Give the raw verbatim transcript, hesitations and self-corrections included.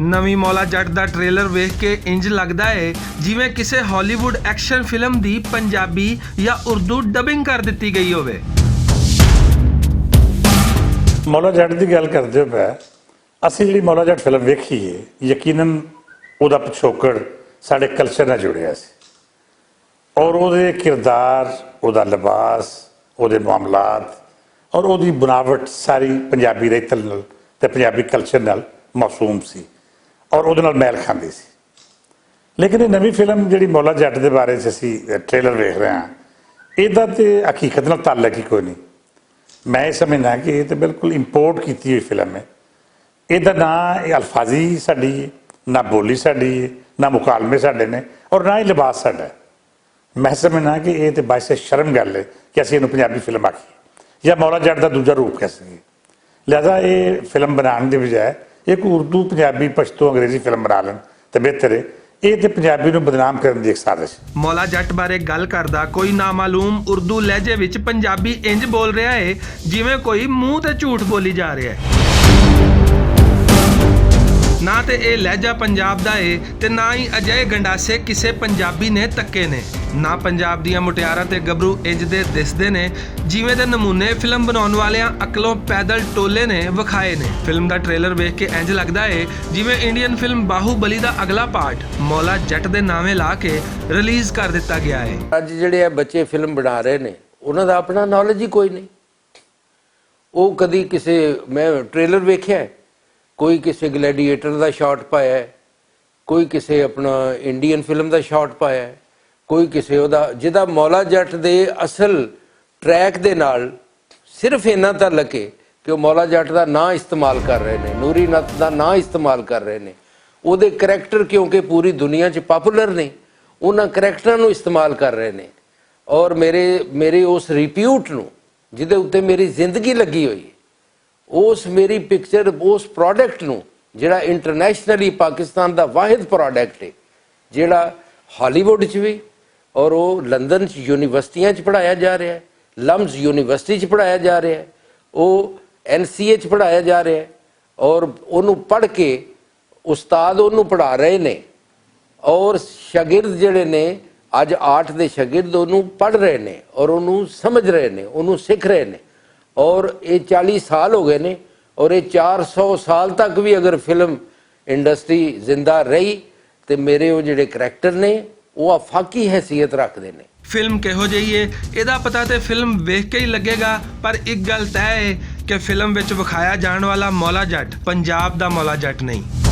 نویں مولا جٹ دا ٹریلر ویکھ کے انج لگدا ہے جیویں کسے ہالی ووڈ ایکشن فلم دی پنجابی یا اردو ڈبنگ کر دتی گئی ہووے۔ مولا جٹ دی گل کردے ہو پے، اسی جڑی مولا جٹ فلم ویکھی ہے، یقیناً او دا پچھوکڑ ساڈے کلچر نال جڑیا سی۔ اور او دے کردار، او دا لباس، او دے معاملات اور او دی بناوٹ ساری پنجابی رہتل نال تے پنجابی کلچر نال موسوم سی اور او دے نال میل کھاندی سی۔ لیکن یہ نوی فلم جڑی مولا جٹ دے بارے چ اسی ٹریلر ویکھ رہے ہیں، ایدا تے حقیقت نال تعلق ہی کوئی نہیں۔ میں یہ سمجھنا کہ یہ تے بالکل امپورٹ کیتی ہوئی فلم ہے۔ ایدا نہ الفاظی ساڈی ہے، نہ بولی ساڈی ہے، نہ مکالمے ساڈے نے، اور نہ ہی لباس ساڈا ہے۔ میں سمجھنا کہ یہ تے باعث شرم گل ہے کہ اسی انہوں پنجابی فلم آکھی یا مولا جٹ دا دوجا روپ کہہ سکیے۔ لہذا یہ فلم بنان دی بجائے ایک اردو، پنجابی، پشتو، انگریزی فلم بنا لین تے بہتر ہے۔ یہ تے پنجابی نوں بدنام کرن دی ایک سازش۔ مولا جٹ بارے گل کردا کوئی نامعلوم اردو لہجے وچ پنجابی انج بول رہا ہے جیویں کوئی منہ تے جھوٹ بولی جا رہا ہے۔ نہ تے اے لہجہ پنجاب دا اے تے نہ ہی اجہے گنڈاسے کسے پنجابی نے تکے نے۔ نہ پنجاب دیاں مٹیاراں تے گبرو انج دے دسدے نے جیویں دے نمونے فلم بناون والیاں اکلوں پیدل ٹولے نے وکھائے نے۔ فلم دا ٹریلر ویکھ کے انج لگدا اے جیویں انڈین فلم باہو بلی دا اگلا پارٹ مولا جٹ دے ناویں لا کے ریلیز کر دتا گیا اے۔ اج جڑے بچے فلم بنا رہے نے، انہاں دا اپنا نالج ہی کوئی نہیں۔ وہ کدی کسے، میں ٹریلر ویکھیا ہے، کوئی کسے گلیڈیئیٹر دا شاٹ پایا ہے، کوئی کسے اپنا انڈین فلم دا شاٹ پایا ہے، کوئی کسے او دا جدا مولا جٹ دے اصل ٹریک دے نال صرف اینا تعلق ہے کہ وہ مولا جٹ دا ناں استعمال کر رہے نے، نوری نت دا ناں استعمال کر رہے نے۔ او دے کریکٹر کیونکہ پوری دنیا چ پاپولر نے، انہاں کریکٹراں نوں استعمال کر رہے نے۔ اور میرے میرے اس ریپیوٹ نوں، جدے اُتے میری زندگی لگی ہوئی ہے، اس میری پکچر، اس پروڈکٹ نوں، جڑا انٹرنیشنلی پاکستان دا واحد پروڈکٹ ہے، جڑا ہالی ووڈ چ وی اور وہ لندن چ یونیورسٹیاں چ پڑھایا جا رہا ہے، لمز یونیورسٹی چ پڑھایا جا رہا ہے، وہ این سی اے چ پڑھایا جا رہا ہے، اور انہوں پڑھ کے استاد انہوں پڑھا رہے نے، اور شاگرد جڑے نے، اج آرٹ دے شاگرد انہوں پڑھ رہے نے اور انہوں سمجھ رہے نے، انہوں سکھ رہے نے۔ اور یہ چالی سال ہو گئے نے، اور یہ چار سو سال تک بھی اگر فلم انڈسٹری زندہ رہی، تے میرے وہ جڑے کریکٹر نے، وہ آفاقی حیثیت رکھتے نے۔ فلم کہو جئی ہے، ایدا پتا تے فلم ویکھ کے ہی لگے گا۔ پر ایک گل طے ہے کہ فلم وچ وکھایا جان والا مولا جٹ پنجاب دا مولا جٹ نہیں۔